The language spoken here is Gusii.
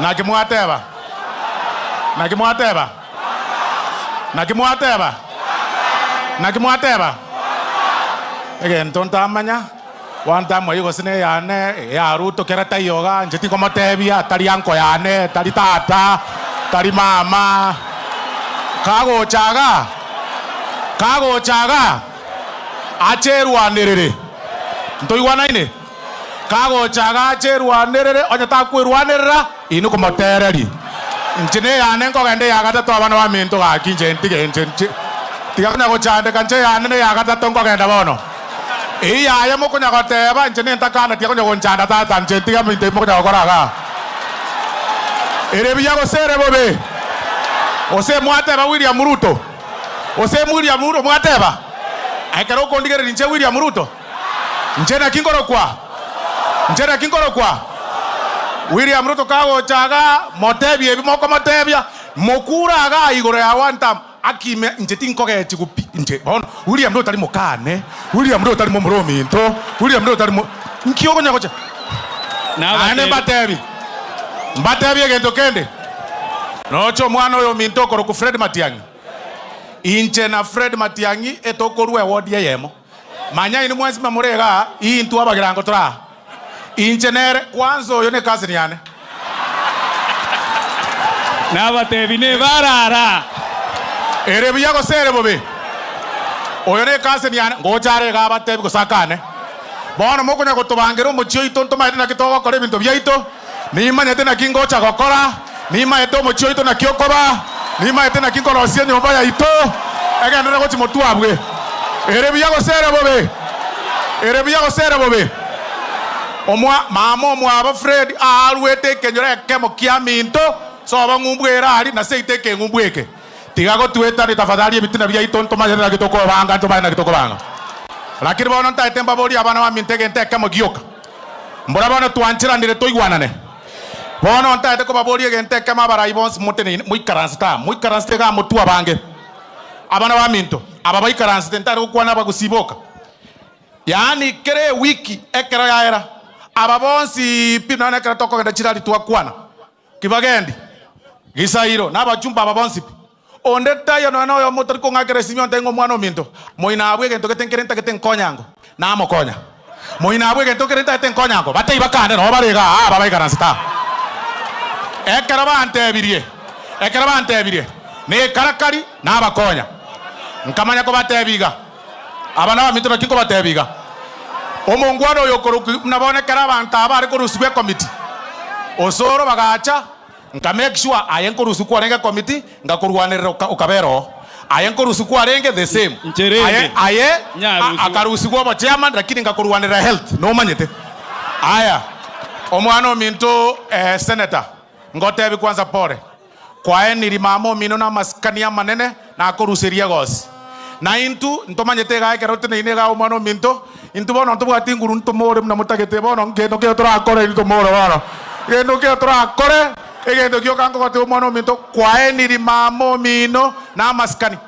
Naki mwateba? Naki mwateba? Naki mwateba? Naki mwateba? Egento ntamanya, bono ntamoyia gose neyane, eya Ruto kera taiyo igaa, inche tinkomotebia, tari uncle yane, tari tata, tari mama, kagocha igaa, kagocha igaa, ache erwanerere, ntoigwanaine? Kagocha agacha erwanerere, onye takwerwanerera, inwe komotereria. Inche neyane nkogenda eya gatato abana baminto gaki inche ntige inche inche tiga konya gochandeka inche eyane neya gatato nkogenda bono. Eyio yaye mokonya goteba inche nentakana tiga konya gonchanda tata inche ntige ebinto ebi mokonya gokora igaa. Ere buya gose ere bobe? Gose mwateba William Ruto? Gose William Ruto mwateba? Ekero okondigereria inche William Ruto? Inche naki nkorokwa? Inche naki nkorokwa? William Ruto kagocha igaa, motebie ebi mokomotebia, mokure igaa igoro ya one term, akime inche tinkogechigu pi inche bono. William Ruto tari mokane, William Ruto tari momura ominto, William Ruto tari mo nki okonya gocha? Naende mbatebi, mbatebie egento kende, noche omwana oyo ominto okorokwa Fred Matiang'i, inche na Fred Matiang'i etokorua ewodi eyemo. Manya inwe mwensi mamore igaa, intwe abagirango tore aa. Inche nere, kwanza oyo ne cousin yane. Nabatebi nebarara. Ere buya gose ere bobe? Oyo ne cousin yane, ngocha are igaa abatebi gose akane. Bono mokonya gotobangera omochie oito ntomaete naki togokora ebinto biaito, nimanyete naki ngocha gokora, nimanyete omochie oito naki okoba, nimanyete naki nkorosia enyomba yaito, egenderere gochia motwe abwe. Ere buya gose ere bobe? Ere buya gose ere bobe? Omwa, mama omwabo Fred aaruete ekenyoro ekemo kiaminto, sobo ng'umbu ere aria, na seito ekeng'umbu eke. Tiga gotwetania tafadhali ebitina biaito ntomanyete naki tokobanga, ntomanyete naki tokobanga. Lakini bono ntaete mbaborie abana baminto egento ekemo gioka. Mbora bono twancheranire toigwanane. Bono ntaete kobaboria egento ekemo abarai bonsi moteneine, moikaransete aa, moikaransete igaa motwe abange. Abana baminto, aba baikaransete ntari gokwana abagusii boka. Yaani kera ewiki ekero yaera, aba bonsi pi nonya nekero tokogenda chirari twakwana. Kibagendi, Gisairo, na abachumba aba bonsi pi. Onde taiyo nonya noyomo otari kong'akera esimi ontebie ng'a omwana ominto, moino abwo egento gete nkere ntagete nkonyango, namokonya. Moino abwo egento nkere ntagete nkonyango, batebie bakande nabo bare igaa aa aba baikaransete aa. Ekero bantebirie, ekero bantebirie, nekarakari, nabakonya. Nkamanya kobatebia iga, Aba nabaminto naki nkobatebia iga, omongwana oyo okorokwa buna bono ekero abanto aba bare korusigwa ekomiti, osoro bagacha, nka make sure aye nkorusigwa kwarenge ekomiti, ngakorwanerera oka okabera oo. Aye nkorusigwa kwarenge the same. Inche rende, Aye aye nyarusigwe. akarusigwa obochairman lakini ngakorwanerera health, nomanyete. Aya, omwana ominto senator, ngotebi kwanza pore. Kwaeniri mama omino namasikani amanene, na akoruseria egosi. Na intwe ntomanyete igaa ekero toteneine igaa omwana ominto, intwe bono ntobwati nguru ntomore buna motagete bono ngento nkeiyo torakore intwe tomore bono. Gento nkeiyo torakore, egento gioka nkogotebia omwana ominto, kwaeniri mama omino namasikani.